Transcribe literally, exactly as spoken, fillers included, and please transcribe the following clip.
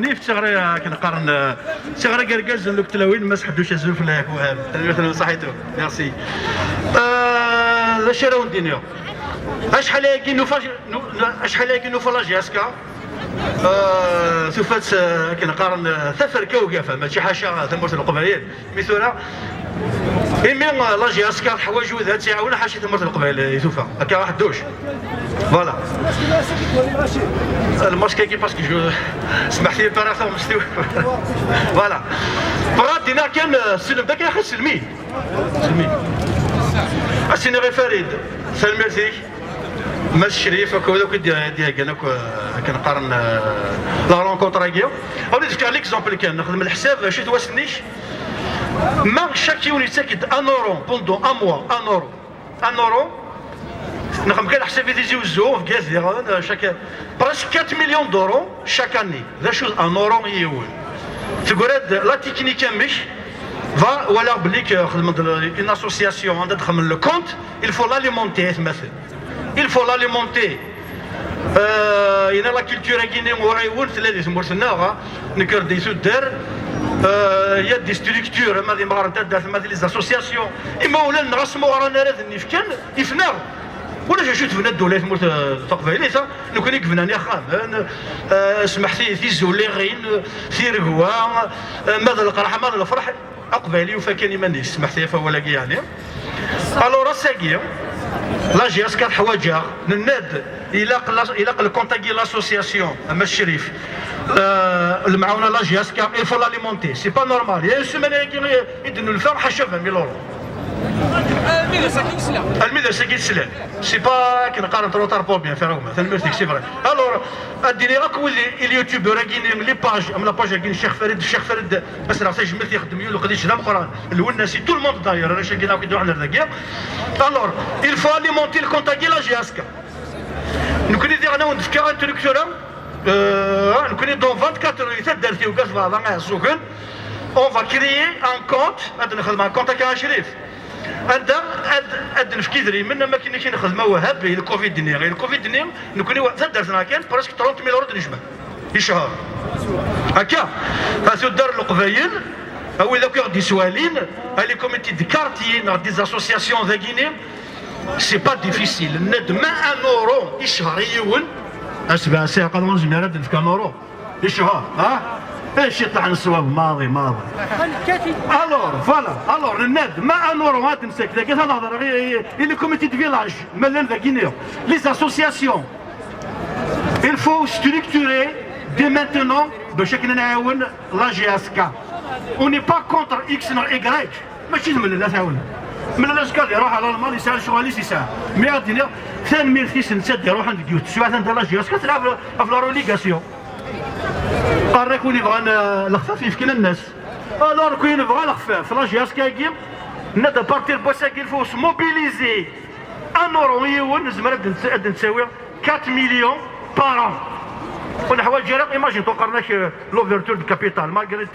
Nif d tiɣri akken qqaren, d tiɣri n yergazen deg tlawin, Mass Ḥedduc, azul fell-ak, Wahab. Tanemmirt-nwen, ṣaḥitu. Merci. Euh, d acu ara wen-d-iniɣ? Acḥal ayagi nufa, nu-, nu-, acḥal ayagi nufa la J S K, euh, tufa-tt, euh, akken qqaren, euh, taferka ugafa, mačči ḥaca tamurt n Leqbayel. Mi tura, imi, euh, la J S K teḥwaǧ wid ad tt-iɛawnen, ḥaca tamurt n Leqbayel i tufa. Akka, Ḥedduc. Voilà. Lmask-agi, parce que je, smeḥ-iyi, para taɣmest-iw. Voilà. Bɣiɣ ad d-iniɣ kan, euh, slem-d akken axi slem-iyi. Slem-iyi. Ad s-iniɣ i Farid, tanemmirt-ik. Mass Crif, akk wid akk i d-, d-iheggan akk, euh, akken qqaren, euh, la rencontre-agi. Ad wen-d-fkeɣ l'exemple kan, nexdem leḥsab, acu-t wass-nnek? Ma chaque yiwen yettak-d un euro pendant un mois, un euro. Un euro, nexdem kan leḥsab i Tizi Wezzu, Bgayet diɣen, chaque, presque quatre millions d'euros chaque année. D acu d un euro i yiwen? Tegra-d la technique amek, va, walaɣ belli k-, xedmen-d une association, anda d-xedmen le compte, il faut l'alimenter, atmaten. Il faut l'alimenter. Euh, yella la culture-agi-nni uɛiwen tella di tmurt-nneɣ, ha? Nekk ar d tuddar, euh, il y a des structures, ma d imɣaren n taddart, ma d les associations, imawlan-nneɣ asma ur ɣran ara d nnif kan, ifna. Ulac acu tebna ddula i tmurt, euh, taqbaylit, ha? Nekkni i yebnan ixxamen, euh, smeḥti, tizuliɣin, tiregwa, euh, ma d leqraḥ, ma d lefraḥ. Aqbayli yufa kan iman-is, smeḥti ɣef wawal-agi, yeɛni. Alors, ass-agi, la J S K teḥwaǧ-aɣ, nenna-d, ilaq la, ilaq le compte-agi, l'association, a Mass Crif, euh, lemɛawna la J S K, il faut l'alimenter. C'est pas normal. Il y a une semaine-agi i d-nulfa, ḥaca vingt mille euros. Almi d ass-agi i d-slan. C'est pas akken qqaren trop tard pour bien faire, gma. Tanemmirt-ik, c'est vrai. Alors, ad d-iniɣ akk wid i, i les-agi-nni, les pages, am la page-agi n Ccix Farid, Ccix Farid, asreɣ tajmilt, ixeddem yiwen uqeddic d ameqqran, Lwennas, tout le monde d'ailleurs, arrac-agi akk i d-iruḥen ar dagi. Alors, il faut alimenter le compte-agi la J S K. Nekkni diɣen ad wen-d-fkeɣ introducteur-a, euh, nekkni dans vingt-quatre heures, taddart-iw gas beɛḍa Iɛeẓẓugen, on va créer un compte, ad nexdem un compte akka, a Crif. Anda ad, ad nefk idrimen, am akken i nexdem a Wahab, i le covid-nni. I le covid-nni, nekkni wa-, taddart-nneɣ kan, presque trente mille euros d-nejmeɛ. I ccher. Akka, a tuddar n Leqbayel, a wid akk i ɣ-d-iswalin, a les comités de quartier, neɣ des associations dagini, c'est pas difficile. Nenna-d ma un euro i ccher i yiwen, asbeɛ siɛqa ur nezmir ad nefk un euro. Icehher, ha? Eh, ciṭṭaḥ n ṣṣwab, maḍi, maḍi. Alors, voilà, alors, nenna-d, ma un euro ad d-nsek, dagi ad nehḍer i, i, i les comités de village, ma llan dagini, les associations. Il faut structurer dès maintenant bac akken ad nɛawen la J S K. On n'est pas contre X neɣ Y. Mačči d mlella tɛawen. Mlella azekka ad iruḥ ɣer Lalman, yesɛa lecɣal-is, yesɛa. Mi ad d-iniɣ tanemmirt-is netta d-iruḥen deg yiwet teswiɛt anda la J S K telɛeb ɣef la relégation. Qqaren-ak win yebɣan, euh, lexfaf yefk lwennas. Alors, win yebɣa lexfaf, la J S K-agi, nenna-d à partir n wass-agi, il faut se mobiliser. Un euro i yiwen, nezmer ad d-nett-, ad d-nettawi quatre millions par an. Ur neḥwaǧ ara, imagine, tuqaren-ak, euh, l'ouverture de capital, malgré